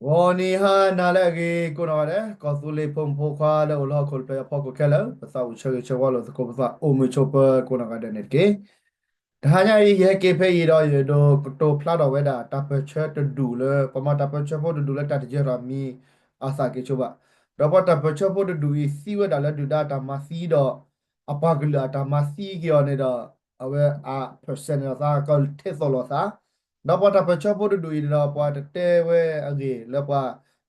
ဂီၤနံၤဟါနၤလၢအဂ့ၤ ကိးနီၢ်ဂၤဒဲး ကီၢ်သူလ့ၤဖိမုၣ်ဖိခွါလၢအိၣ်လၢဟီၣ်ခိၣ်တဖျၢၣ်အံၤအဖီခိၣ်ခဲလၢာ် ပသးအိၣ်ဆၢဂ့ၤဆၢဝါလိာ်သကိး ပသးအိၣ်မုာ်ဆိးပၢၤကိးနီၢ်ဂၤဒဲးန့ၣ်တက့ၢ်. တဟါညါအံၤ ယဟဲက့ၤဖဲအံၤဒီး ယအဲၣ်ဒိးကတိၤဖျါထီၣ်ဝဲဒၣ် တၢ်ပၢၢ်ဆၢတဒူၣ်လၢ ပှၤမၤတၢ်ပၢၢ်ဆၢဖိတဒူၣ်လၢတၢ်တယၢၤထီၣ်မံၤအသးက့ၤဆိဘၣ်. ဒီးပှၤတၢ်ပၢၢ်ဆၢဖိတဒူၣ်အံၤ သံဝဲဒၣ်လၢဒုၣ်ဒါအတၢ်မၤသံဒီး အပှၤကလုာ်အတၢ်မၤသံက့ၤအီၤန့ၣ်ဒီး အဝဲအ percent န့ၣ်ဒီး သးကထဲသိးလိာ်သး ဒီးပှၤတၢ်ပၢၢ်ဆၢဖိတဒူၣ်အံၤန့ၣ်ဒီး ပှၤတတဲဝဲအဂ့ၢ်လၢပှၤ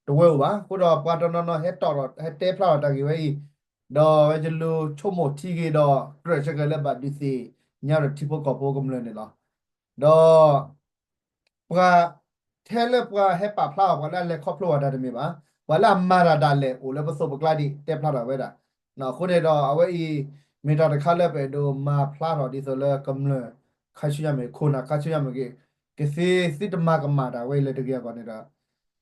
တဝၢအိၣ်ဘၣ်. အဃိဒီးပှၤတနီၤနီၤဟဲတီၣ်ထီၣ် ဟဲတဲဖျါထီၣ်တၢ်ဂ့ၢ်ဝဲအံၤ, ဒီးဝဲယလူၤဆိကမိၣ်ထံဂ့ၤဒီး ကြၢးစ့ၢ်ကီးလၢဘၣ်ဒုးသ့ၣ်ညါဒီး ထံဖိကီၢ်ဖိကမျၢၢ်န့ၣ်လီၤ. ဒီး ပှၤ ထဲလၢပှၤဟဲပာ်ဖျါအီၤ ပှၤလၢအလဲၤခီဖျိအီၤတၢ်တမ့ၢ်ဘၣ်, ပှၤလၢအမၤတၢ်ဒၣ်လဲာ်အိၣ်လၢပသိးပကျါဒ်တဲဖျါထီၣ်ဝဲဒၣ်. အဃိန့ၣ်ဒီး အဝဲအံၤ မ့ၢ်တၢ်တခါလၢပအဲၣ်ဒိးမၤဖျါထီၣ်ဒ်သိးလၢကမျၢၢ်ခါဆူညါမ့ၢ်ဂ့ၤ ခိၣ်နၢ်ခါဆူညါမ့ၢ်ဂ့ၤ ကသ့သုတမၤကမၣ်တၢ်ဝဲအံၤလၢတဂ့ၤအဂီၢ်န့ၣ်ဒီး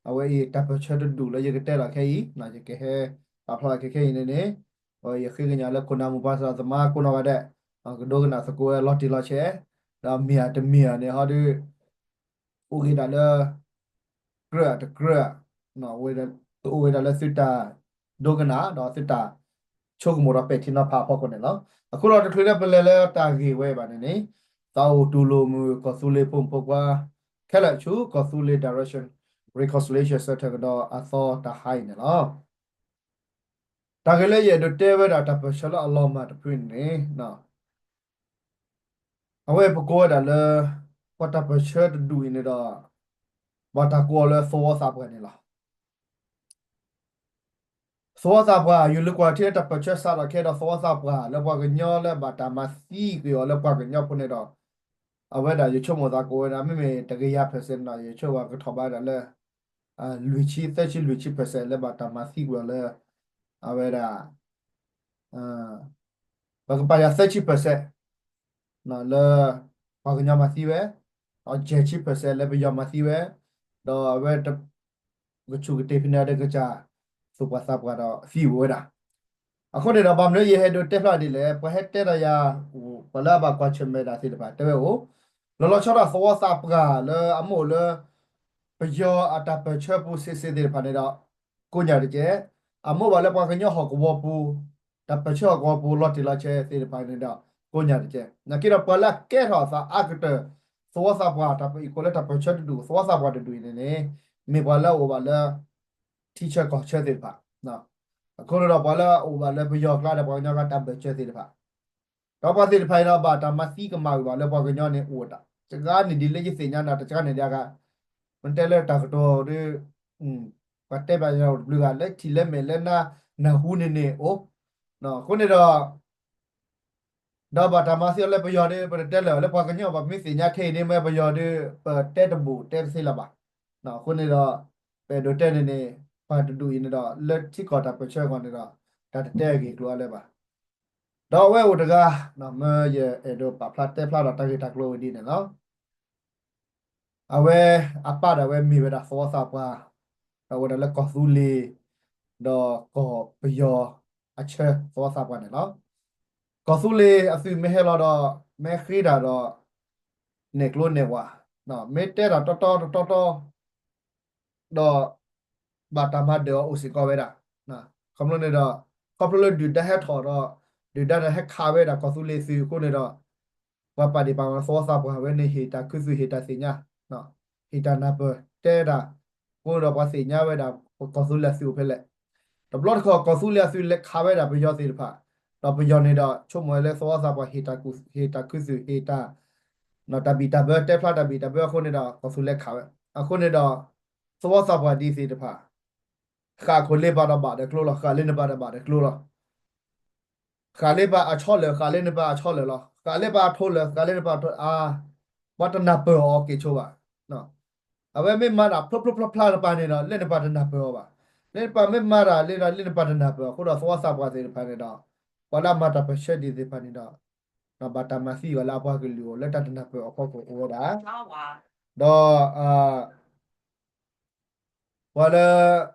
အဝဲအံၤတၢ်ပၢၢ်ဆၢတဒူၣ်လၢယကတဲလီၤခဲအံၤ ယကဟဲပာ်ဖျါလီၤခဲခဲအံၤန့ၣ်န့ၣ် ယဃ့ကညးလၢခိၣ်နၢ်မိၢ်ပၢ်သရၣ်သမါကိးနီၢ်ဂၤဒဲး ကဒိကနၣ်သကိးဝဲလီၤတံၢ်လီၤဆဲး ဒီးမ့ၢ်ဧါတမ့ၢ်ဧါန့ၣ်ဟီဒီး အိၣ်ဂ့ၤဒၣ်လၢ ကြၢးဧါတကြၢးဧါ အိၣ်ဂ့ၤဒၣ်လၢသုတၢ်ဒိကနၣ် ဒီးသုတၢ်ဆိကမိၣ်ဒီးပဲာ်ထံနီၤဖးအဖီခိၣ်န့ၣ်လီၤ. အဃိဒီးတချုးလၢပလဲၤလၢတၢ်ဂ့ၢ်ဝဲဘၣ်န့ၣ်န့ၣ် သးအိၣ်တူၢ်လိာ်မုာ်ကီၢ်သူလ့ၤဖိမုၣ်ဖိခွါ ခဲလၢာ်ဆူ ကီၢ်သူလ့ၤ Direction Reconciliation Center ကဒီးအသီတဟါအံၤန့ၣ်လီၤ. တၢ်ဂ့ၢ်လၢယအဲၣ်ဒိးတဲဝဲဒၣ်တၢ်ပၢၢ်ဆၢလၢအလီၤမၢ်တဖုန့ၣ် အဝဲပကိးဝဲဒၣ်လၢ ပှၤတၢ်ပၢၢ်ဆၢတဒူၣ်အံၤန့ၣ်ဒီး ဘၣ်တၢ်ကိးအီၤလၢသဝီသးပှၢ်န့ၣ်လီၤ. သဝီသးပှၢ် ယိၤလၢကွၢ်ထံလၢတၢ်ပၢၢ်ဆၢစးထီၣ်ခဲဒီးသဝီသးပှၢ် လၢပှၤကညီလၢဘၣ်တၢ်မၤသံကွံာ်အီၤလၢပှၤကညီဖိန့ၣ်ဒီး အဝဲဒၣ်ယဆိကမိၣ်သးကိးဝဲဒၣ် မ့မ့ၢ်တကယၤ percent န့ၣ်ဒီး ယဆိကမိၣ်ကထီၣ်ဘးဝဲဒၣ်လၢ လွံၢ်ဆံ သၢဆံ လွံၢ်ဆံ percent လၢဘၣ်တၢ်မၤသံကွံာ်အီၤလၢ အဝဲဒၣ် ပကပာ်ယၤ သၢဆံ percent လၢ ပှၤကညီမၤသံဝဲ, ဒီးယဲၢ်ဆံ percent လၢပယီၤမၤသံဝဲ, ဒီးအဝဲ ကဆူၣ်ကတ့ၢ်ဖဲန့ၣ်ဒီးကစၢ် သူၣ်ပှၢ်သးပှၢ်ဒီးသံဝဲဒၣ်. အဃိန့ၣ်ဒီး ဘၣ်မနုၤယဟဲဒိးတဲဖျါဒ်လဲၣ်, ပှၤဟဲတဲဒီးယၤ ပှၤလၢအဘၣ်ကွၢ်ဆၢၣ်မဲာ်တၢ်သ့ၣ်တဖၣ် တဲဝဲအိၣ်, လီၤလီၤဆီဆီဒီးသဝီသးပှၢ်လၢအမ့ၢ်အိၣ်လၢ ပယီၤအတၢ်ပၢၢ်ဆၢပူၤစ့ၢ်စ့ၢ်သ့ၣ်တဖၣ်န့ၣ်ဒီး ကိးညါတက့ၢ်. အမ့ၢ်ဘၣ်လၢပှၤကညီဟီၣ်ကဝီၤပူၤ တၢ်ပၢၢ်ဆၢဟီၣ်ကဝီၤပူၤလီၤတံၢ်လီၤဆဲးသ့ၣ်တဖၣ်န့ၣ်ဒီး ကိးညါတက့ၢ်. နာ်က့ဒီးပှၤလၢအကဲထီၣ်အသးအါကတၢၢ် သဝီသးပှၢ် တၢ်ပအံၣ်ကိးလၢတၢ်ပၢၢ်ဆၢတဒူၣ် သဝီသးပှၢ်တဒူၣ်အံၤန့ၣ်န့ၣ် မ့ၢ်ပှၤလၢအအိၣ်ဘၣ်လၢ ထံဆၢကီၢ်ဆၢသ့ၣ်တဖၣ် အဃိန့ၣ်ဒီးပှၤလၢအအိၣ်ဘၣ်လၢပယီၤကျါဒီးပှၤကညီကျါတၢ်ဘၢၣ်စၢၤသ့ၣ်တဖၣ်, ဒီးပှၤသ့ၣ်တဖၣ်အံၤဒီးဘၣ်တၢ်မၤသံကမၣ်ဝံၤဘၣ်လၢပှၤကညီန့ၣ်အိၣ်တၢ် တကးန့ၣ်ဒ်လၢယသ့ၣ်ညါနၤတကးန့ၣ်ဒ်အဂၤ, မ့ၢ်တဲလၢတၢ်ကတိၤဒီး ပှၤတဲဘၣ်ယၤတဘျုးဂၤ လၢထံၣ်လၢမဲာ်လၢနၢ်ဟူန့ၣ်န့ၣ်အိၣ်, အဃိန့ၣ်ဒီး ဒီးဘၣ်တၢ်မၤသံအီၤလၢပယီၤဒီး ပတတဲလၢၤ လၢပှၤကညီဘၣ် ပမ့ၢ်သ့ၣ်ညါထဲအံၤန့ၣ် မ့ၢ်ပယီၤဒီး ပတဲတဘူးတဲတသ့လၢၤဘၣ်. အဃိန့ၣ်ဒီး ပအဲၣ်ဒိးတဲန့ၣ်န့ၣ် ပှၤတဒူၣ်အံၤန့ၣ်ဒီး လၢထံကီၢ်တၢ်ပၢၢ်ဆၢအဂီၢ်န့ၣ်ဒီး တၢ်တတဲအဂ့ၢ်ကျိၤအါလၢၤဘၣ်. ဒီးအဝဲအိၣ်တဂၤ မ့ၢ်ယအဲၣ်ဒိးပာ်ဖျါတဲဖျါဒီးတၢ်ဂ့ၢ်တၢ်ကျိၤဝဲဒ်န့ၣ်လီၤ. အဝဲအပၢ်ဒၣ်ဝဲမ့ၢ်ဝဲဒၣ်သဝီသးပှၢ်, ဒီးဝဲဒၣ်လၢကီၢ်သူလ့ၤ, ဒီးကီၢ်ပယီၤအဆၢသဝီသးပှၢ်န့ၣ်လီၤ. ကီၢ်သူလ့ၤအသုးမ့ၢ်ဟဲလီၤဒီး မ့ၢ်ဃ့တၢ်ဒီး နဲၣ်ကျိနဲၣ်ဝၣ်, မ့ၢ်တဲတၢ်တီတီတတီတီ ဒီး ဘၣ်တၢ်မၤဒၢးအီၤအိၣ်စ့ၢ်ကီးဝဲဒၣ်. ခီဖျိန့ၣ်ဒီး ခီဖျိလၢဒုၣ်ဒါဟဲထီၣ်ဒီး ဒုၣ်ဒါန့ၣ်ဟဲခးဝဲဒၣ်ကီၢ်သူလ့ၤသုးအဃိန့ၣ်ဒီး ပှၤပာ်ဒံးပာ်ဝဲသဝီသးပှၢ်ဝဲန့ၣ် ဟ့ၣ်တၢ်ခူသူၣ်ဟ့ၣ်တၢ်သ့ၣ်ညါ, ဟ့ၣ်တၢ်နၢ်ပၢၢ်တဲဒၣ်, အဃိန့ၣ်ဒီးပှၤသ့ၣ်ညါဝဲဒၣ် ကီၢ်သူလ့ၤအသုးအိၣ်ဖဲလဲၣ်. တဘျီတခီၣ် ကီၢ်သူလ့ၤအသုးလဲၤခးဝဲဒၣ်ပယီၤသ့ၣ်တဖၣ်, ဒီးပယီၤန့ၣ်ဒီး ဆိကမိၣ်ဝဲလၢသဝီသးပှၢ်ဟ့ၣ်တၢ်ခူသူၣ်ဟ့ၣ်တၢ် တၢ်ဘံၣ်တၢ်ဘၢ တဲဖျါတၢ်ဘံၣ်တၢ်ဘၢအဃိန့ၣ်ဒီး ကီၢ်သူလ့ၤခးဝဲ, အဃိန့ၣ်ဒီး သဝီသးပှၢ်ဒ်သ့ၣ်တဖၣ် ဃၣ်ခိၣ်လ့ပၢ်ဒီးဘၣ်ဒီးကျိလီၤ, ဃၣ်လ့နပၢ်ဒီးဘၣ်ဒီးကျိလီၤ. ဃၣ်လ့ပၢ်အဆီလၢာ် ဃၣ်လ့နပၢ်အဆီလၢာ်လီၤ. ဃၣ်လ့ပၢ်အထိလၢာ် ဃၣ်လ့နပၢ်အထိ, ပှၤတနၢ်ပၢၢ်အီၤက့ၤဆိဘၣ်. အဝဲမ့ၢ်မၤတၢ်ဖျိဖျိဖျါဖျါတပၤန့ၣ်ဒီး လ့နပၢ်တနၢ်ပၢၢ်အီၤဘၣ်. လ့နပၢ်မ့ၢ်မၤတၢ်လၢဒီး လ့နပၢ်တနၢ်ပၢၢ်အီၤအဃိဒီး သဝီသးပှၢ်သ့ၣ်တဖၣ်န့ၣ်ဒီး ပှၤလၢအမၤတၢ်ပၢၢ်ဆၢဒ်သ့ၣ်တဖၣ်န့ၣ်ဒီး ဘၣ်တၢ်မၤသံအီၤလၢအပှၤကလုာ်အအိၣ်လၢတၢ်တနၢ်ပၢၢ်အဖီခိၣ်အိၣ်ဝဲဒၣ်. ဒီး ပှၤလၢ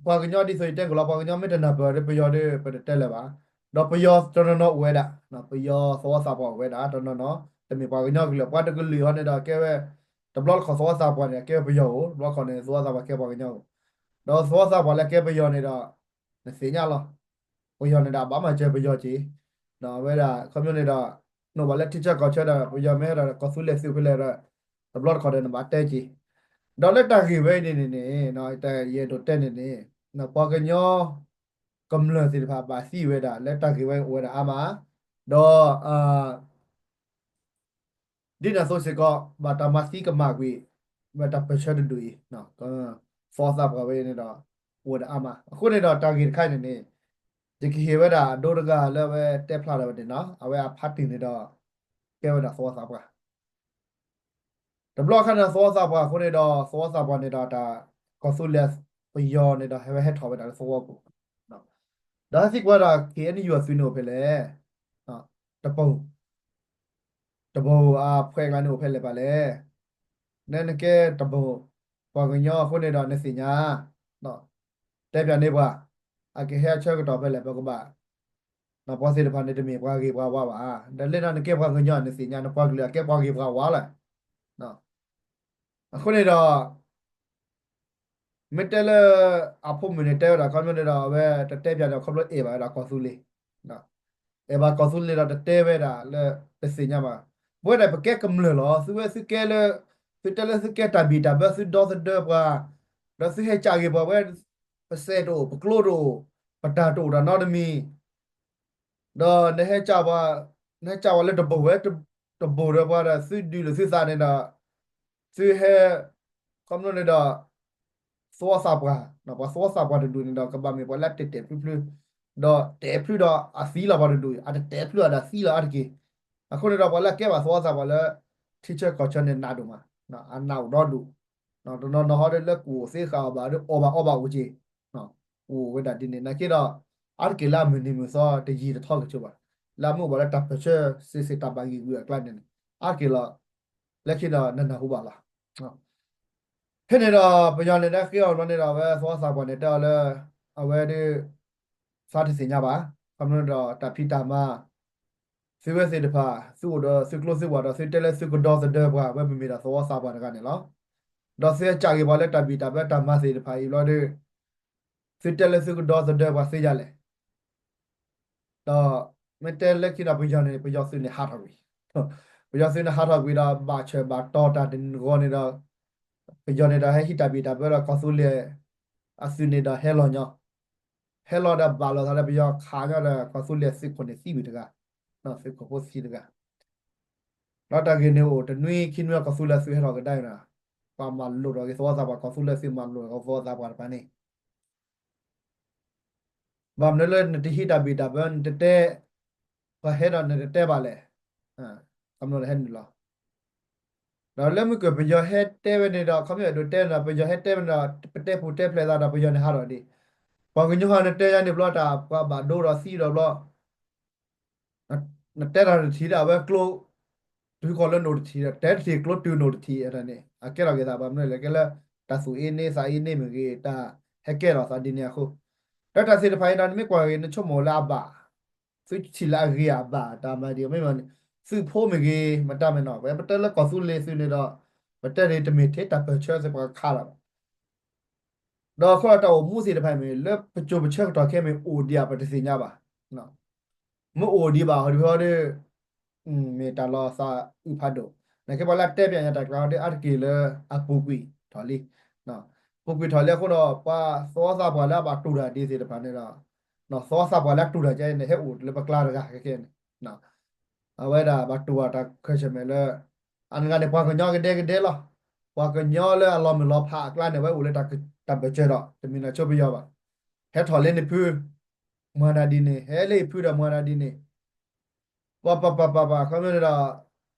ပှၤကညီဒ်သိးယတဲကလီၤ ပှၤကညီမ့ၢ်တနၢ်ပၢၢ်ဒီး ပယီၤဒီး ပတတဲလၢၤဘၣ်. ဒီးပယီၤတနီၤနီၤအိၣ်ဝဲဒၣ်, ပယီၤသဝီသးပှၢ်အိၣ်ဝဲဒၣ် တနီၤနီၤ, တမ့ၢ်ပှၤကညီကလုာ် ပှၤတကလုာ်အံၤန့ၣ်ဒီးကဲဝဲ တဘျီတခီၣ်သဝီသးပှၢ်န့ၣ် ကဲပယီၤဧိၤ, တဘျီတခီၣ်န့ၣ် သဝီသးပှၢ်ကဲပှၤကညီဧိၤ, ဒီးသဝီသးပှၢ်လၢကဲပယီၤန့ၣ်ဒီး နသ့ၣ်ညါလီၤ. ပယီၤန့ၣ်ဒီးအဘၣ်မၤစၢၤပယီၤက့ၤ, အဝဲဒၣ်ခီဖျိန့ၣ်ဒီး နအိၣ်ဘၣ်လၢထံဆၢကီၢ်ဆၢဒီး ပယီၤမ့ၢ်ဟဲဒီးကီၢ်သူလ့ၤသုးဖဲလဲၣ်ဒီး တဘျီတခီၣ်ဒီးနဘၣ်တဲက့ၤ, ဒီးလၢတၢ်ဂ့ၢ်ဝဲအံၤန့ၣ်န့ၣ်န့ၣ် ယအဲၣ်ဒိးတဲန့ၣ်န့ၣ် ပှၤကညီ ကမျၢၢ်သ့ၣ်တဖၣ်ဘၣ်သံဝဲဒၣ်လၢတၢ်ဂ့ၢ်ဝဲအိၣ်ဝဲဒၣ်အါမး, ဒီး ဒ်န့ၣ်အသိးစ့ၢ်ကီး ဘၣ်တၢ်မၤသံကမၣ်ကွံာ် ဝဲတၢ်ပၢၢ်ဆၢတဒူၣ်အံၤ, သဝီသးပှၢ်ဝဲန့ၣ်ဒီး အိၣ်ဝဲဒၣ်အါမး. အဃိန့ၣ်ဒီးတၢ်ဂ့ၢ်တခါအံၤန့ၣ်န့ၣ် ယကဟ့ၣ်ဝဲဒၣ်အဒိတဂၤလၢအဝဲတဲဖျါထီၣ်ဝဲန့ၣ်နီၤ, အဝဲအဖါတံၢ်န့ၣ်ဒီး ကဲဝဲဒၣ်သဝီသးပှၢ် တဘျီအခါန့ၣ် သဝီသးပှၢ်အဃိန့ၣ်ဒီး သဝီသးပှၢ်န့ၣ်ဒီးတၢ် ကီၢ်သူလ့ၤပယီၤန့ၣ်ဒီး ဟဲဝဲဟဲထီၣ်ဝဲဒၣ်လၢသဝီပူၤ, ဒီးဟဲသံကွၢ်ဒီး ခ့ၣ်အဲၣ်ယူၣ် အသုးန့ၣ်အိၣ်ဖဲလဲၣ်, တပူၤ တပူၤအဖှဲးကျါန့ၣ်အိၣ်ဖဲလဲၣ်ပၣ်လဲၣ်, နဲနကဲတပူၤ ပှၤကညီအဃိန့ၣ်ဒီးနသ့ၣ်ညါ တဲပၠးန့ၢ်ပှၤ, အကဟဲအဆၢကတီၢ်ဖဲလဲၣ် ပကဘၣ် ပှၤသ့ၣ်တဖၣ်န့ၣ် တမ့ၢ်ပှၤဂ့ၤပှၤဝါဘၣ်, ဒီးလၢနကဲပှၤကညီ နသ့ၣ်ညါ နပှၤကလုာ်အကဲပှၤဂ့ၤပှၤဝါလီၤ. အဃိန့ၣ်ဒီး မ့ၢ်တဲလၢ အဖိမုၣ်န့ၣ်တဲဝဲဒၣ်ခီဖျိန့ၣ်ဒီး အဝဲတတဲပၠးဒီးခီဖျိအဲၣ်ဘၣ်ဝဲဒၣ်ကီၢ်သူလ့ၤ အဲၣ်ဘၣ်ကီၢ်သူလ့ၤဒီးတတဲဝဲဒၣ်လၢတသ့ၣ်ညါဘၣ်. ပဝဲဒၣ်ပကဲကမျၢၢ်လီၤ. သုဝဲသုကဲလၢ သုတဲလၢသုကဲတၢ်ဘံၣ်တၢ်ဘၢ သုဒီသဒၢပှၤ, ဒီးသုဟဲကၠးက့ၤပှၤဝဲ ပစဲးတအိၣ် ပကျိတအိၣ် ပတၢ်တအိၣ်တၢ်နီတမံၤ, ဒီးနဟဲကၠးပှၤ နဟဲကၠးပှၤလၢတဘိၣ်ဝဲ တဘိၣ်ဒီးပှၤဒီး သုဒုးလိာ်သုသးန့ၣ်ဒီး သုဟဲ ခီဖျိန့ၣ်ဒီး သဝီသးပှၢ် ပှၤသဝီသးပှၢ်တဒူၣ်န့ၣ်ဒီး ကဘၣ်မ့ၢ်ပှၤလၢအတဲာ်တဲာ်ဖျုဖျု ဒီးတဲာ်ဖျုဒီးအသံလီၤပှၤတဒူၣ်, အတတဲာ်ဖျုအတၢ်သံလီၤအါတက့ၢ်. အဃိန့ၣ်ဒီး ပှၤလၢအကဲဘၣ်သဝီသးပှၢ်လၢ ထံဆၢကီၢ်ဆၢန့ၣ် နးဒိၣ်မး, အနးအိၣ်ဒီဒူၣ်, တနီၤနီၤဟီဒီးလၢကအိၣ်သ့ဃာ်အီၤဘၣ်ဒီး အီၣ်ဘၣ်အီဘၣ်အိၣ်က့ၤ, အိၣ်ဝဲဒၣ်ဒ်န့ၣ် နာ်က့ဒီး အါတက့ၢ်လၢအမုၢ်နံၤမုၢ်သီတယံာ်တထီကဆိးဘၣ်, လၢအမ့ၢ်အိၣ်ဘၣ်လၢတၢ်ပၢၢ်ဆၢစ့စ့ၢ်တၢ်ဘၣ်ဂံၢ်ဂုာ်အကျါန့ၣ်န့ၣ် အါတက့ၢ်လီၤ. လၢခံဒီးနနၢ်ဟူဘၣ်လီၤ. ဖဲန့ၣ်ဒီး ပယီၤန့ၣ်ဒီးဃ့အီၤဘျီန့ၣ်ဒီး အဝဲသဝီသးပှၢ်န့ၣ်တဲအီၤလၢ အဝဲဒီး သးတသ့ၣ်ညါဘၣ်, ခီဖျိဒီးတၢ်ဖံးတၢ်မၤ သုဝဲသ့ၣ်တဖၣ် သုအိၣ်ဒီးသုကျိသုဝၤဒီး သုတဲလၢသုကဒီသဒၢပှၤ ဝဲမ့မ့ၢ်ဒီးသဝီသးပှၢ်တဂၤန့ၣ်လီၤ. ဒီးသုဟဲကၠးက့ၤပှၤလၢတၢ်ဘံၣ်တၢ်ဘၢတၢ်မၤသ့ၣ်တဖၣ်အံၤဘျီဒီး သုတဲလၢသုကဒီသဒၢပှၤသ့ယၤလဲၣ်. ဒီးမ့ၢ်တဲလၢခံဒီး ပယီၤန့ၣ် ပယီၤသုးန့ၣ်ဟးထီၣ်ကွံာ်, ပယီၤသုးန့ၣ်ဟးထီၣ်ကွံာ်ဒီး ဘၣ်ဆၢၣ်ဘၣ်တီၤတၢ်တဂီၤန့ၣ်ဒီး ပယီၤန့ၣ်ဒီးဟဲဟံးတၢ်ဘံၣ်တၢ်ဘၢဒီးကီၢ်သူလ့ၤ အသုးန့ၣ်ဒီးဟဲလီၤညီ, ဟဲလီၤဒီးဘၣ်လီၤသးဒီးပယီၤခးညီဒီး ကီၢ်သူလ့ၤအသုးခိၣ်န့ၣ်သံဝံၤတဂၤ, သုးခိၣ်ဖိသံတဂၤ ဒီးတၢ်ဂ့ၢ်န့ၣ်အိၣ်တနွံခံနွံ ကီၢ်သူလ့ၤသုးဟဲထီၣ်ကဒါအံၤဒီး ပှၤမၤလိာ်ထီၣ်က့ၤသဝီသးပှၢ် ကီၢ်သူလ့ၤသုးမၤလိာ်ထီၣ်က့ၤသဝီသးပှၢ်တဖၣ်န့ၣ် ဘၣ်မနုၤလၢနတဟံးတၢ်ဘံၣ်တၢ်ဘၢ နတတဲ ပှၤဟဲဒီးနတတဲဘၣ်လဲၣ်, ခီဖျိလၢဟဲနုာ်လီၤ. ဒီးလၢမုၢ်ကၢၢ်ပယီၤဟဲတဲဝဲန့ၣ်ဒီး ခီဖျိအဲၣ်ဒိးတဲန့ၣ်ဒီး ပယီၤဟဲတဲဝဲန့ၣ်ဒီး ပတဲပူၤတဲဖျဲးသးဒီးပယီၤန့ၣ်ဟးထီၣ်ဒံး, ပှၤကညီဟီနတဲယါန့ၣ်ဘျီတၢ် ပှၤဘၣ်ဒိဒီးသံဒီးဘျီ နတဲတၢ်တထံၣ်ဒီး အဝဲကျိ တုၤဃီၤလၢနအိၣ်တထံၣ်ဒီး တဲတထံၣ်ကျိတုၤနအိၣ်တထံၣ်အတၢ်န့ၣ် အကဲထီၣ်က့ၤသးဘၣ်မနုၤလဲၣ် ကဲလၢ တၢ်သူၣ်အ့န့သးအ့န့မ့ၢ်ဂ့ၤ တၢ်ဟဲကဲထီၣ်သးဒ်န့ၣ်အဃိ, ဒီးတၢ်သ့ၣ်တဖၣ်အံၤဒီး နမ့ၢ်ကွၢ်ဂ့ၤ နဆိကမိၣ်လၢအဘၣ် သုထံၣ်လၢအဂ့ၤအဘၣ်တၢ်မၤဒံး မ့မ့ၢ်သုးဖိမ့ၢ်ဂ့ၤ မတၤမ့ၢ်နီၤ ပတဲလၢကီၢ်သူလ့ၤသုးန့ၣ်ဒီး ပတဲန့ၣ်တမ့ၢ်ထဲတၢ်ပၢၢ်ဆၢသ့ၣ်ပှၤခးလီၤဘၣ် ဒီးအဃိဒီးတၢ်အိၣ်မူသ့ၣ်တဖၣ်မ့ၢ် လၢပစိၤပဆၢကတီၢ်ခဲမ့ၢ်အိၣ်ဒံးဧါ ပတသ့ၣ်ညါဘၣ်. မ့ၢ်အိၣ်ဒံးဘၣ်ဟီဒုးဟီဒီး မ့ၢ်တၢ်လီၤသးအုးဖးဒိၣ်, နာ်က့ပှၤလၢအတဲပၠးညါတၢ်ကျါဟီဒီး အါတက့ၢ်လၢအပူၤကွံာ်ထီၣ်လံ. ပူၤကွံာ်ထီၣ်လံအဃိဒီး ပှၤသဝီသးပှၢ်လၢအဘၣ်တူၢ်တၢ်ဒ်သ့ၣ်တဖၣ်န့ၣ်ဒီး သဝီသးပှၢ်လၢအတူၢ်တၢ်ကဲန့ၣ် ဟဲအိၣ်လၢပကျါတဂၤခဲခဲန့ၣ် အဝဲဒၣ်ဘၣ်တူၢ်ဘၣ်တၢ်ခွဲးဆၢၣ်မဲာ်လၢ အနဂၤန့ၣ် ပှၤကညီကဒဲကဒဲလီၤ. ပှၤကညီလၢအလီၤမုၢ်လီၤဖးအကျါန့ၣ် အဝဲအိၣ်လၢတၢ်ပၢၢ်ဆၢဒီး တမ့ၢ်နီၢ်ဆိပယီၤဘၣ်. ဟဲထီၣ်လၢနဖု မၤတၢ်ဒ်န့ၣ်, ဟဲလၢယဖုဒီးမၤတၢ်ဒ်န့ၣ်, ပှၤပၤပၤပၤပၤ ခီဖျိန့ၣ်ဒီး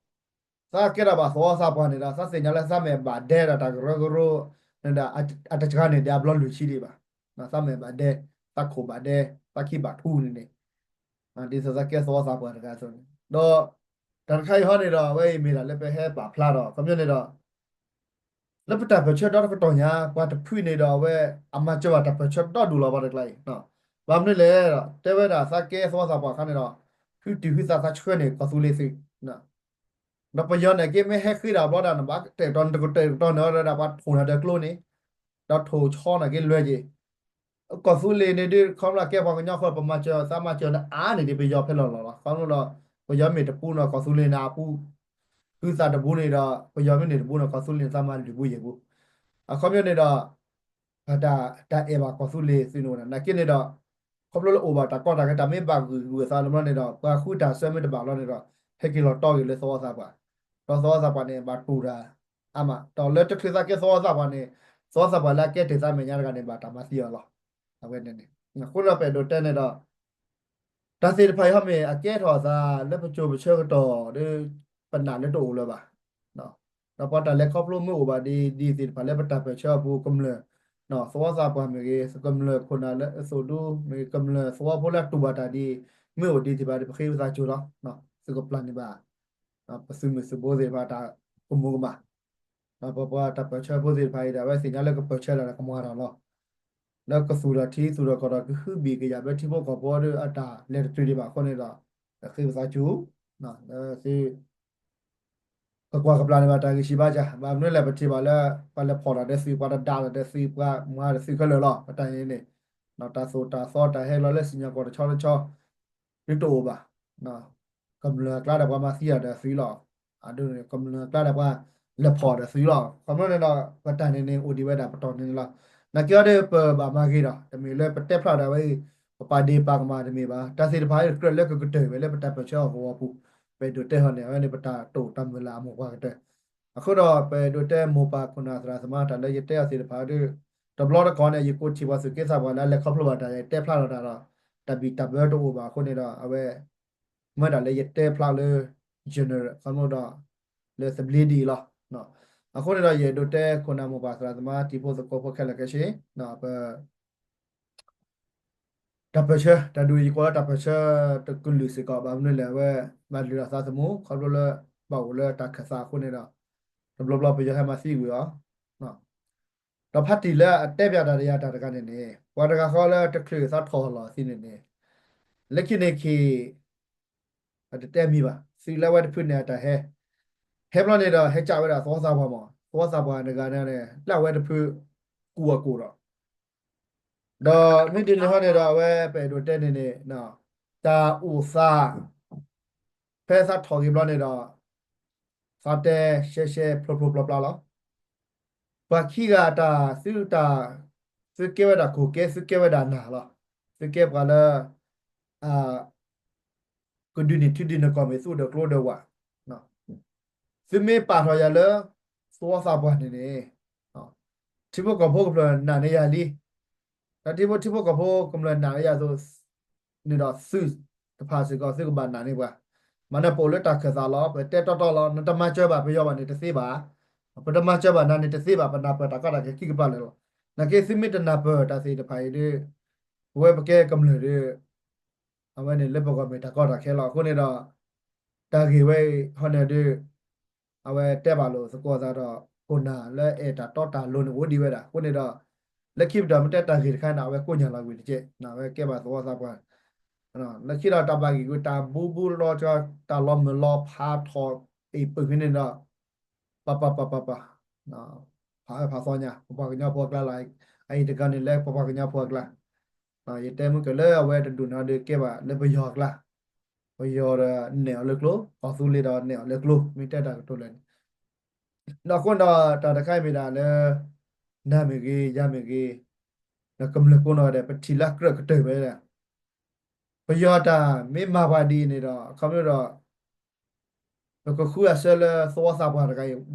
သးကဲထီၣ်ဘၣ်သဝီသးပှၢ်န့ၣ်ဒီး သးသ့ၣ်ညါလၢသးမ့ၢ်ဘၣ်ဒဲဒီးတၢ်ကရၢကရိန့ၣ်ဒီး အတစှၤန့ၢ်ဒံးအဘျီလွံၢ်ဆံဒံးဘၣ်. သးမ့ၢ်ဘၣ်ဒဲ, သးခိၣ်ဘၣ်ဒဲ, သးခံဘၣ်ထူန့ၣ်န့ၣ် ဒ်သိးသးကဲသဝီသးပှၢ်တဂၤအသိးန့ၣ်, ဒီးတၢ်တခါအံၤဟီန့ၣ်ဒီး အဝဲအံၤမ့ၢ်ဒၣ်လၢပဟဲပာ်ဖျါဒီး ခီဖျိန့ၣ်ဒီး လၢပတၢ်ပၢၢ်ဆၢဒီတကတီၢ်ညါ ပှၤတဖုန့ၣ်ဒီးအဝဲ အမၤစၢၤဘၣ်တၢ်ပၢၢ်ဆၢဒီဒူၣ်လီၤ ပှၤတကျါအံၤ, ဘၣ်မနုၤလဲၣ်ဒီး တဲဝဲဒၣ်သးကဲသဝီသးပှၢ်အခါန့ၣ်ဒီး ဟုတုၤဟုသးသးဆှၢန့ၢ်ကီၢ်သူလ့ၤသုး ဒီးပယီၤန့ၣ်က့ မ့ၢ်ဟဲဃ့တၢ်ဘျီဒၣ်န့ၣ် ဘၣ်တဲာ်ကတီၤန့ၣ် တကတဲာ်ကတီၤန့ၣ်ဒီး ပှၤထိၣ်နၤဒီးကျိန့ၣ်, ဒီးထိၣ်ဆီန့ၣ်က့လွဲက့ၤ ကီၢ်သူလ့ၤန့ၣ်ဒုး ခီဖျိကဲပှၤကညီဃိ ပမၤစၢၤသးမၤစၢၤန့ၣ်အါန့ၢ်ဒံးပယီၤဖဲလီၤလီၤလီၤ. ခီဖျိဒီး ပယီၤမ့ၢ်တပူၤန့ၣ် ကီၢ်သူလ့ၤန့ၣ်အပူၤ, ဟုသးတပူၤန့ၣ်ဒီး ပယီၤမ့ၢ်န့ၢ်တပူၤန့ၣ် ကီၢ်သူလ့ၤန့ၣ်သးမၤလုၢ်ပူၤယဲၢ်ပူၤ. အခီပညီန့ၣ်ဒီး တၢ်အဲၣ်ဘၣ်ကီၢ်သူလ့ၤသုးန့ၣ်ဝဲဒၣ် နာ်က့န့ၣ်ဒီး ခီဖျိလၢအိၣ်ဘၣ်တၢ်ကီတၢ်ခဲ တၢ်မ့ၢ်ဘၣ်ဂုာ်ဂုာ်အသးလၢဘျီန့ၣ်ဒီး ပှၤဃုတၢ်ဆၢမ့ၢ်တဘၣ်ဘျီန့ၣ်ဒီး ဟဲက့ၤလီၤတီက့ၤလၢသဝီသးပှၢ်, ဒီးသဝီသးပှၢ်န့ၣ် ဘၣ်တူၢ်တၢ်အါမး, ဒီးလၢတချုးသးကဲသဝီသးပှၢ်န့ၣ် သဝီသးပှၢ်လၢအကဲတ့ၢ်သးမဲာ်ညါတဂၤန့ၣ် ဘၣ်တၢ်မၤသံအီၤလီၤ. အဝဲန့ၣ်န့ၣ် အဃိဒီးပအဲၣ်ဒိးတဲန့ၣ်ဒီး တၢ်သ့ၣ်တဖၣ်အံၤဟီမ့ၢ်အကဲထီၣ်အသးလၢပစိၤပဆၢကတီၢ်ဒီး ပနာ်လၢတအိၣ်လၢၤဘၣ်. ဒီးပှၤတၢ်လဲၤခီဖျိမ့ၢ်အိၣ်ဘၣ်ဒ်ဒ်သ့ၣ်တဖၣ်လၢပတၢ်ပၢၢ်ဆၢအပူၤ ကမျၢၢ်သဝီသးပှၢ်မ့ၢ်ဂ့ၤ, ကမျၢၢ်ခိၣ်နၢ်လၢအသိၣ်ဒူမ့ၢ်ဂ့ၤ, ကမျၢၢ်သဝီဖိလၢအတူၢ်ဘၣ်တၢ်ဒ်အံၤ မ့ၢ်အိၣ်ဒံးသ့ၣ်တဖၣ်ဒီး ပဃ့ပသးစၢၤလီၤ. သုကပျၢ်န့ၢ်ဘၣ် ပသုးမုၢ်သုးဘိသ့ၣ်တဖၣ်တၢ်ကမူၤကမၣ် ပပှၤတၢ်ပၢၢ်ဆၢဖိသ့ၣ်တဖၣ်အံၤဒီး အဝဲသ့ၣ်ညါလၢကပၢၢ်ဆၢတၢ်ဒီးကမၤတၢ်လီၤ. လၢကသူၣ်ထီၣ်ထံသူၣ်ထီၣ်ကီၢ်ဒီး ကဟုဘံၣ်ကယာ်ဘၢထံဖိကီၢ်ဖိဒီးအတၢ်လဲၤတတုၤဒံးဘၣ်အဃိန့ၣ်ဒီး ပဃ့ပသးစူၤ လၢသု ကကွၢ်ကပျၢ်န့ၢ်ဘၣ်တၢ်ဂံၢ်စၢ်ဘါစၢ်, ဘၣ်မနုၤလဲၣ် ပထံၣ်ဘၣ်လၢ ပှၤလဲၤဖီၣ်တၢ်ဒီးသုး, ပှၤတဒါတၢ်ဒီးသုး, ပှၤမၤဒီးသုးခဲလၢာ်လီၤ. ပတၢ်န့ၣ်န့ၣ် တၢ်သိၣ်တၢ်သီတၢ်ဟဲလီၤလၢစံၣ်ညီၣ်ကွီၢ်တဆီတဆီ ဒုးတအိၣ်ဘၣ်. ကမျၢၢ်အကျါဒီးပှၤမၤသံတၢ်ဒီးသုးလီၤ. အဒိန့ၣ် ကမျၢၢ်အကျါဒီးပှၤလဲၤဖီၣ်ဒီးသုးလီၤ. ခီဖျိန့ၣ်ဒီး ပတၢ်န့ၣ်န့ၣ် အိၣ်ဒံးဝဲဒၣ်ပတီၢ်န့ၣ်န့ၣ်လီၤ. နာ်က့အီၤဒီးပဘၣ်မၤဂ့ၤဒီး တမ့ၢ်လၢပတဲဖျါဒီးဝဲအံၤ ပပာ်ဒ့ၣ်ပာ်ကမၣ်တမ့ၢ်ဘၣ်. တၢ်သ့ၣ်တဖၣ်အံၤကြၢးလၢကကတၢၢ်ဝဲလၢပတၢ်ပၢၢ်ဆၢအဂီၢ်အပူၤ, ပအဲၣ်ဒိးတဲဟီန့ၣ် အဝဲန့ၣ်ပတၢ်တိာ်တၢ်မုၢ်လၢ်အမိၢ်ပှၢ်ကတၢၢ် အဃိဒီး ပအဲၣ်ဒိးတဲမိၢ်ပၢ်ခိၣ်နၢ်သရၣ်သမါတၢ်လၢယတဲအီၤသ့ၣ်တဖၣ်ဒီး တဘျီတခီၣ်န့ၣ် ယကိးထံၣ်ပှၤသူၣ်က့သးပှၢ်လၢအလဲၤခီဖျိဘၣ်တၢ် ယတဲဖျါလီၤတၢ်ဒီး တၢ်ဘံၣ်တၢ်ဘၢတအိၣ်ဘၣ်အဃိန့ၣ်ဒီး အဝဲ မ့ၢ်ဒၣ်လၢယတဲဖျါလၢ general ခီဖျိဒီး လၢသဘျ့ဒ်အံၤလီၤ. အဃိန့ၣ်ဒီး ယအဲၣ်ဒိးတဲခိၣ်နၢ်မိၢ်ပၢ်သရၣ်သမါတံၤဖိသကိးဖိခဲလၢာ်ခဲဆ့ ပ တၢ်ပၢၢ်ဆၢ တၢ်ဒုးယကိးလၢတၢ်ပၢၢ်ဆၢတကလုာ်စ့ၢ်ကီး ဘၣ်မနုၤလဲၣ် အဝဲ ဘၣ်လုၢ်လၢ်သးသမူ ခီဖျိလၢ ဘၣ်အိၣ်လၢတၢ်ခၢၣ်သးအဃိန့ၣ်ဒီး တဘျီဘျီပယီၤဟဲမၤသံကွံာ်အီၤ ဒီးဖါတံၢ်လၢအတဲပၠးတၢ်ဒီးယၤတၢ်တဂၤန့ၣ်န့ၣ် ပှၤတဂၤဃီလၢတချုးသးထီၣ်လီၤသံန့ၣ်န့ၣ် လၢခံန့ၣ်ခံ အတတဲမံၤဘၣ် သုးလၢဝဲတဖုန့ၣ်အတၢ်ဟဲ ဟဲဘျီန့ၣ်ဒီး ဟဲကးဝဲဒၣ်သဝီသးပှၢ်မး သဝီသးပှၢ်တဂၤန့ၣ် လၢအဝဲတဖု ကူၣ်အကိၣ်ဒီး ဒီးမ့ၢ်ဒ်န့ၣ်ဟီန့ၣ်ဒီး အဝဲပအဲၣ်ဒိးတဲန့ၣ်န့ၣ် တၢ်အိၣ်သး ဖဲသးထီၣ်က့ၤဘျီန့ၣ်ဒီး သးတဲရှဲရှဲဖျိဖျိပျါပျါလီၤ. ပှၤခံဂၤအတၢ် သုတၢ် သုကဲဝဲဒၣ်ခိၣ်ကဲ သုကဲဝဲဒၣ်နၢ်လီၤ. သုကဲပှၤလၢ ကဒုးန့ၢ်ထံဒုးန့ၢ်ကီၢ်မ့ၢ်သုဒီးကျိဒီးဝၣ် သုမ့ၢ်ပာ်ထီၣ်ယၤလၢ သဝီသးပှၢ်န့ၣ်န့ၣ် ထံဖိကီၢ်ဖိကမျၢၢ်နာ်န့ၢ်ယၤလံ. တၢ်ထံဖိထံဖိကီၢ်ဖိကမျၢၢ်နာ်န့ၢ်ယၤအသိး န့ၣ်ဒီးသုးတဖၣ်စ့ၢ်ကီး သုကဘၣ်နာ်န့ၢ်ပှၤ. မ့ၢ်န့ၣ်ပအိၣ်လၢတၢ်ခၢၣ်သးလီၤ. ပတဲတီတီလီၤ. နတမၤစၢၤဘၣ်ပယီၤဘၣ်န့ၣ်တသ့ဘၣ်. ပတမၤစၢၤဘၣ်နၤန့ၣ်တသ့ဘၣ်. ပနၢ်ပၢၢ်တၢ်ကီတၢ်ခဲခံကပၤလၢာ်လီၤ. နာ်က့သုမ့ၢ်တနၢ်ပၢၢ်တၢ်သ့ၣ်တဖၣ်အံၤဒီး ပဝဲပကဲကမျၢၢ်ဒီး အဝဲန့ၣ်လၢပဂီၢ်မ့ၢ်တၢ်ကီတၢ်ခဲလီၤ. အဃိန့ၣ်ဒီး တၢ်ဂ့ၢ်ဝဲအံၤဟီန့ၣ်ဒီး အဝဲတဲဘၣ်လိာ်သကိးသးဒီး ခိၣ်နၢ်လၢအဲၣ်တၢ်တီတၢ်လိၤန့ၣ်အိၣ်ဒံးဝဲဒၣ်. အဃိန့ၣ်ဒီး လၢခံပတီၢ်မ့ၢ်တဲတၢ်ဂ့ၢ်တခါန့ၣ် အဝဲကိးညါလီၤဝံၤတက့ၢ်. အဝဲကဲဘၣ်သဝီသးပှၢ် လၢခံဒီးတၢ်ဘၣ်ဂံၢ်ကွံာ်တၢ်ဘူဘူလီၤ တၢ်လီၤမုၢ်လီၤဖးထီၣ်အံၤပၢၢ်ဖဲန့ၣ်ဒီး ပပပပပ ဖးအၢဖးသီညါ ပပှၤကညီဖိအကျါလီၤ. အအံၤတဂၤန့ၣ်လၢပပှၤကညီဖိအကျါ ယတဲမုၢ်ကလၢအဝဲတဒူၣ်န့ၣ်ဒီးကဲဘၣ်လၢပယီၤအကျါ ပယီၤဒီးနဲၣ်အီၤလၢကျိ ကီၢ်သူလ့ၤဒီးနဲၣ်အီၤလၢကျိ မ့ၢ်တဲတၢ်ကတိၤလၢာ်န့ၣ် ဒီးအဃိဒီးတၢ်တခါအံၤမ့ၢ်ဒၣ်လၢ နၤမ့ၢ်ဂ့ၤ ယၤမ့ၢ်ဂ့ၤ ဒီးကမျၢၢ်ကိးနီၢ်ဂၤဒဲး ပထံၣ်လၢကြၢးကတၢၢ်ဝဲဒၣ် ပယီၤတၢ်မ့ၢ်မၤပှၤဒ်အံၤန့ၣ်ဒီး အခီပညီဒီး ပကဃုအဆၢလၢသဝီသးပှၢ်တဂၤအံၤ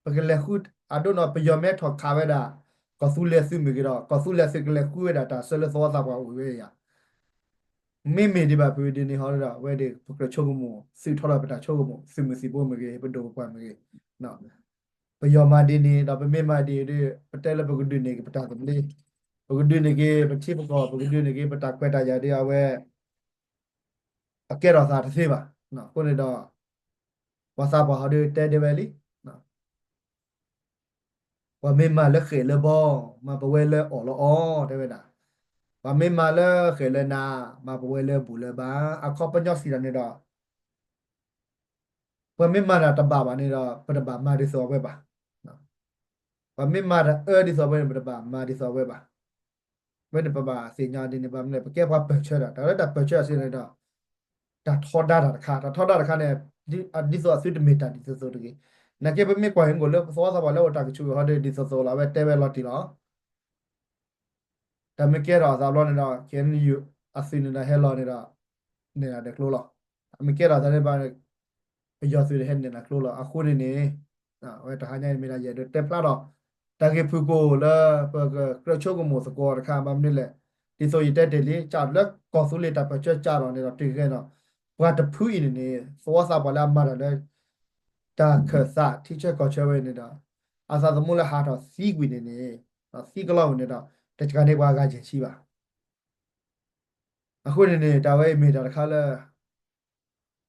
ပကလဲၤဃု အဒိန့ၣ် ပယီၤမ့ၢ်ထီၣ်ခးဝဲဒၣ် ကီၢ်သူလ့ၤသုးမ့ၢ်ဂ့ၤဒီး ကီၢ်သူလ့ၤသုးကလဲၤဃုဝဲဒၣ်တၢ်ဆၢလၢသဝီသးပှၢ်အိၣ်ဝဲယၤ မ့မ့ၢ်ဒံးဘၣ်ဖုဒ်န့ၣ်ဟီဒီး အဝဲဒၣ်ပကြၢးဆိကမိၣ် သုးထီၣ်ဒီးပတၢ်ဆိကမိၣ် သုးမုၢ်သံၣ်ဘိမ့ၢ်ဂ့ၤ ပဒိၣ်ပပှၢ်မ့ၢ်ဂ့ၤ ပယီၤမၤဒ်န့ၣ်ဒီး ပမ့ၢ်မၤဒ်အံၤဒီး ပတဲလၢပကဒုးန့ၢ်က့ၤပတၢ်သဘျ့ ပကဒုးန့ၢ်က့ၤပထံပကီၢ် ပကဒုးန့ၢ်က့ၤပတၢ်ခွဲးတၢ်ယာ်ဒီး အဝဲ အကဲထီၣ်သးတသ့ဘၣ်. အဃိန့ၣ်ဒီး ပှၤသးပှၢ်ဟီဒီးတဲဒ်ဝဲလံ ပှၤမ့ၢ်မၤလၢဃဲၣ်လၢဘီ မၤပဝဲလၢအီၣ်လၢအီ တဲဝဲဒၣ်. ပှၤမ့ၢ်မၤလၢဃဲၣ်လၢနၤ မၤပဝဲလၢဘူၣ်လၢဘါ အခီပညီစံးတၢ်န့ၣ်ဒီး ပှၤမ့ၢ်မၤတၢ်တဘၣ်ဘၣ်န့ၣ်ဒီး ပတဘၣ်မၤဒ်သိးအဝဲဘၣ်. ပှၤမ့ၢ်မၤတၢ်အၢဒ်သိးအဝဲန့ၣ် ပတဘၣ်မၤဒ်သိးအဝဲဘၣ်. ဝဲန့ၣ်ပဘၣ်သ့ၣ်ညါဒ်န့ၣ် ဘၣ်မနုၤလဲၣ် ပကဲပှၤပၢၢ်ဆၢတၢ်, တၢ်လၢတၢ်ပၢၢ်ဆၢအစ့န့ၣ်ဒီး တၢ်ထီဒါတၢ်တခါ, တၢ်ထီဒါတခါန့ၣ် ဒ်သိးအသုတမ့ၢ်တၢ်ဒ်သိးသိးတဂ့ၤ. နာ်က့ပမ့ၢ်ကွၢ်ဟ့ၣ်ကိာ်လၢ သဝီသးပှၢ်လၢအိၣ်တၢ်ကဆူၣ်ဟီဒီး ဒ်သိးသိးလီၤ အဝဲတဲဝဲလီၤတံၢ်လီၤ. တၢ်မ့ၢ်ကဲထီၣ်အသးဘျီန့ၣ်ဒီး KNU အသုးန့ၣ်ဒီးဟဲလီၤန့ၣ်ဒီး နဲၣ်ဒၣ်ဒီးကျိလီၤ. အမ့ၢ်ကဲထီၣ်သးန့ၣ်ဘၣ် ပယီၤသုးန့ၣ်ဟဲနဲၣ်ဒၣ်ကျိလီၤ. အဃိန့ၣ်န့ၣ် အဝဲတဟါညါန့ၣ်မ့ၢ်ဒၣ်ယအဲၣ်ဒိးတဲဖျါဒီး တၢ်ဂ့ၢ်ဖုၣ်ကိာ်လၢ ပကကြၢးဆိကမိၣ်သကိးတခါ ဘၣ်မနုၤလဲၣ်. ဒ်သိးယတဲတ့ၢ်လံ စးလၢကီၢ်သူလ့ၤတၢ်ပၢၢ်ဆၢစးထီၣ်န့ၣ်ဒီး တုၤခဲဒီး ပှၤတဖုအံၤန့ၣ်န့ၣ် သဝီသးပှၢ်လၢအမၤတၢ်လၢ တၢ်ခၢၣ်သးထံဆၢကီၢ်ဆၢဝဲန့ၣ်ဒီး အသးသမူလၢဟးထီၣ်သံကွံာ်န့ၣ်န့ၣ် သံကလီဝဲန့ၣ်ဒီး တကးန့ၢ်ပှၤဂၤယဲၢ်ဆံဘၣ်. အဃိန့ၣ်န့ၣ် တၢ်ဝဲအံၤမ့ၢ်တၢ်တခါလၢ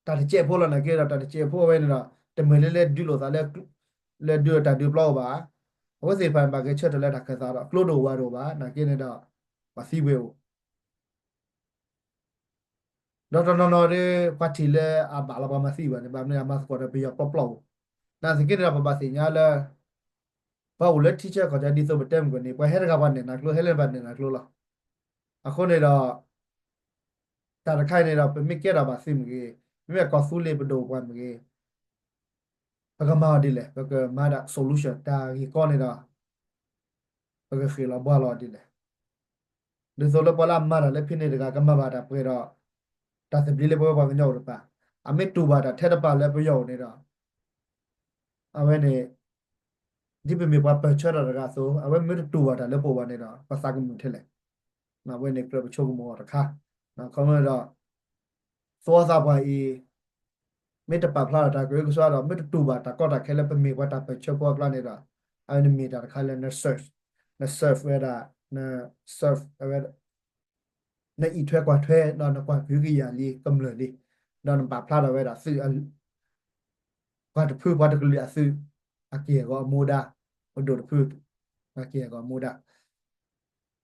တၢ်တစဲးဖိလီၤ. နာ်က့ဒီး တၢ်တစဲးဖိဝဲန့ၣ်ဒီး တမ့ၢ်လၢလဲၤဒုးလိာ်သး လၢဒုးတၢ်ဒုးပျီအိၣ်ဘၣ်. အဝဲသ့ၣ်တဖၣ်န့ၣ် ဘၣ်က့ၤဆၢထၢၣ်လၢတၢ်ခၢၣ်သးဒီး ကျိတအိၣ်ဝးတအိၣ်ဘၣ်. နာ်က့န့ၣ်ဒီး ပှၤသံဝဲအိၣ် ဒီးတနီၤနီၤဒီး ပှၤထံၣ်လၢအဘၣ်လီၤပှၤမၤသံဘၣ်န့ၣ် ဘၣ်မနုၤအမၤသကိးဒီးပယီၤပျီပျီဧိၤ. နာ်သက့န့ၣ်ဒီး ပဘၣ်သ့ၣ်ညါလၢ ပှၤအိၣ်လၢထံဆၢကီၢ်ဆၢဒ်သိးပတဲမုၢ်ကီၢ်န့ၣ် ပှၤဟဲတဂၤပှၤနဲၣ်နၤကျိ ဟဲလၢပှၤနဲၣ်နၤကျိလီၤ. အဃိန့ၣ်ဒီး တၢ်တခါအံၤန့ၣ်ဒီး ပမ့ၢ်ကဲထီၣ်ဘၣ်သုမ့ၢ်ဂ့ၤ, မ့မ့ၢ်ကီၢ်သူလ့ၤပဒိၣ်ပှၤမ့ၢ်ဂ့ၤ, ပကမၤအီၤဒ်လဲၣ်, ပကမၤဒၣ် solution တၢ်ဂ့ၢ်ကီန့ၣ်ဒီး ပကဃ့ၢ်လီၤဘှါလီၤဒ်လဲၣ်. ဒ်သိးလၢပှၤလၢအမၤတၢ်လၢဖဲန့ၣ်တဂၤ ကမၤဘၣ်တၢ်ပှဲၤဒီး တၢ်သဘျ့လၢပဝဲပှၤကညီအိၣ်တဖၣ်, အမ့ၢ်တူၢ်ဘၣ်တၢ်ထဲတပၤလၢပယီၤအိၣ်န့ၣ်ဒီး အဝဲန့ၣ် ဒ်ပမ့ၢ်ပှၤပၢၢ်ဆၢတၢ်တဂၤအသိး အဝဲမ့ၢ်တတူၢ်ဘၣ်တၢ်လၢပအိၣ်ဘၣ်န့ၣ်ဒီး ပသးကမုာ်ထဲလဲၣ်. အဝဲန့ၣ်ကြၢးပဆိကမိၣ်အီၤတခါ, ခီမ့ၢ်ဒီး သဝီသးပှၢ်အံၤ မ့ၢ်တပာ်ဖျါထီၣ်တၢ်ကရၢကရိကစၢ်ဒီး မ့ၢ်တတူၢ်ဘၣ်တၢ်ကီတၢ်ခဲလၢပမ့ၢ်ပှၤတၢ်ပၢၢ်ဆၢဖိအကျါန့ၣ်ဒီး အဝဲန့ၣ်မ့ၢ်တၢ်တခါလၢန serve, န serve ဝဲဒၣ်, န serve အဝဲ နအံးထွဲကွၢ်ထွဲ ဒီးနကွၢ်ကဟုကယာ်လံကမျၢၢ်လံ, ဒီးနပာ်ဖျါထီၣ်ဝဲဒၣ်သုး ပှၤတဖုပှၤတကလုာ်အသုး အက့ၢ်အဂီၤအမူဒါ, ပဒိၣ်တဖု အက့ၢ်အဂီၤအမူဒါ.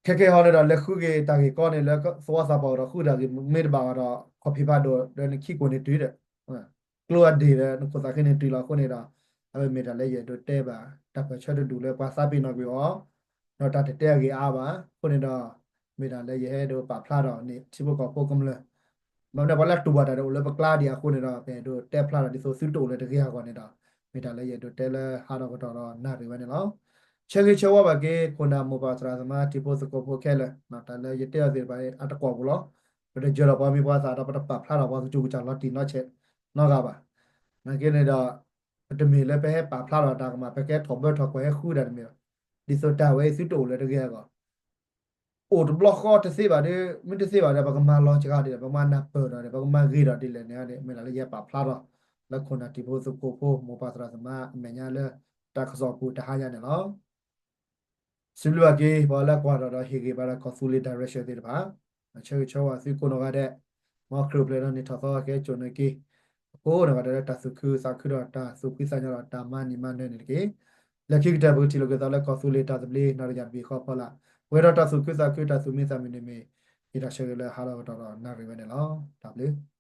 ခဲကဲဟီန့ၣ်ဒီး လဲၤဃုက့ၤတၢ်ဂ့ၢ်ကီန့ၣ် လၢသဝီသးပှၢ်ဒီး ဃုတၢ်ဂ့ၢ်မ့ၢ်တဘၣ်အီၤဒီး ခီၣ်ဖံးဖးဒိၣ်ဒီးနခံကိၢ်န့ၣ်တုၤဒီး ကျိအဒ့ၣ်ဒီး နခိၣ်သးခ့န့ၣ်တုၤလီၤအဃိန့ၣ်ဒီး အဝဲမ့ၢ်တၢ်လၢယအဲၣ်ဒိးတဲဘၣ် တၢ်ပၢၢ်ဆၢတဒူၣ်လၢပှၤသးပ့ၤနီၣ်ကွံာ်အီၤ, ဒီးတၢ်တတဲအဂ့ၢ်အါဘၣ်. အဃိန့ၣ်ဒီး မ့ၢ်တၢ်လၢယဟဲဒိးပာ်ဖျါထီၣ်န့ၣ် ထံဖိကီၢ်ဖိကမျၢၢ် ဘၣ်မနုၤပှၤလၢတူၢ်ဘၣ်တၢ်ဒီးအိၣ်လၢပကျါဒံးအဃိန့ၣ်ဒီး ပအဲၣ်ဒိးတဲဖျါထီၣ်ဒ်သိးသုတအိၣ်လၢတဂ့ၤအဂီၢ်န့ၣ်ဒီး မ့ၢ်တၢ်လၢယအဲၣ်ဒိးတဲလၢဟးထီၣ်ကတီၢ်ဒီးနၣ်ရံၣ်ဝဲန့ၣ်လီၤ. ဆၢဂ့ၤဆၢဝါဘၣ်က့ၤ ခိၣ်နၢ်မိၢ်ပၢ်သရၣ်သမါ ထံဖိသကိးဖိခဲလၢာ်, တၢ်လၢယတဲအီၤသ့ၣ်တဖၣ်အတကွီၢ်ပူၤလီၤ. ပတယၢၤထီၣ်ပှၤမံၤပှၤသၣ်ဒီး ပတပာ်ဖျါထီၣ်ပှၤကစူးကစၢ်လီၤတံၢ်နီဆဲးနီဂၤဘၣ်. နာ်က့န့ၣ်ဒီး ပတမ့ၢ်လၢပဟဲပာ်ဖျါထီၣ်တၢ်ကမၣ် ပကဟဲထီၣ်ဘၢထီၣ်ကွၢ်ဟဲဃုတၢ်တမ့ၢ်ဘၣ်. ဒ်သိးတၢ်ဝဲအံၤသုတအိၣ်လၢတဂ့ၤအဂီၢ် အိၣ်တဘျီဃီတသ့ဘၣ်ဒီး မ့ၢ်တသ့ဘၣ်ဒီး ပကမၤလီၤစှၤဒ်လဲၣ်, ပကမၤနၢ်ပၢၢ်ဒီး ပကမၤဂ့ၤဒီးဒ်လဲၣ်န့ၣ် မ့ၢ်တၢ်လၢယပာ်ဖျါထီၣ် လၢခိၣ်နၢ်ထံဖိသကိးဖိ မိၢ်ပၢ်သရၣ်သမါအမဲာ်ညါလၢ တၢ်ကစီၣ်ပူၤတဟါညါန့ၣ်လီၤ. စံးဘျုးဘၣ်က့ၤ ပှၤလၢကွၢ်ထီၣ်ဒီးဟ့ၣ်ဂံၢ်ဘါဒီးကီၢ်သူလ့ၤ direction သ့ၣ်တဖၣ်, ဆၢဂ့ၤဆၢဝါသုကိးနီၢ်ဂၤဒဲး, မ်ခရံာ်အိၣ်ဖျဲၣ်ဒီးနံၣ်ထီၣ်သီကဟဲစိာ်န့ၢ်က့ၤ အကိးနီၢ်ဂၤဒဲးလၢတၢ်သူၣ်ခုသးခုဒီးတၢ်သူၣ်ဖှံသးညီဒီးတၢ်မၤနံၤမၤနၢၤန့ၣ်တက့ၢ်. လၢခံကတၢၢ်ပကထံၣ်လိာ်က့ၤသးလၢကီၢ်သူလ့ၤတၢ်သဘျ့နီၣ်တယၢ်တဘ့ၣ်ဃီဖီလာ်, ပှဲၤဒီးတၢ်သူၣ်ခုသးခုတၢ်သူၣ်မံသးမုာ်န့ၣ်မ့ၢ် ယတၢ်ဆၢဂ့ၤလၢဟးထီၣ်ကတီၢ်ဒီးနၣ်ရံၣ်ဝဲန့ၣ်လီၤ. တၢ်ဘျုး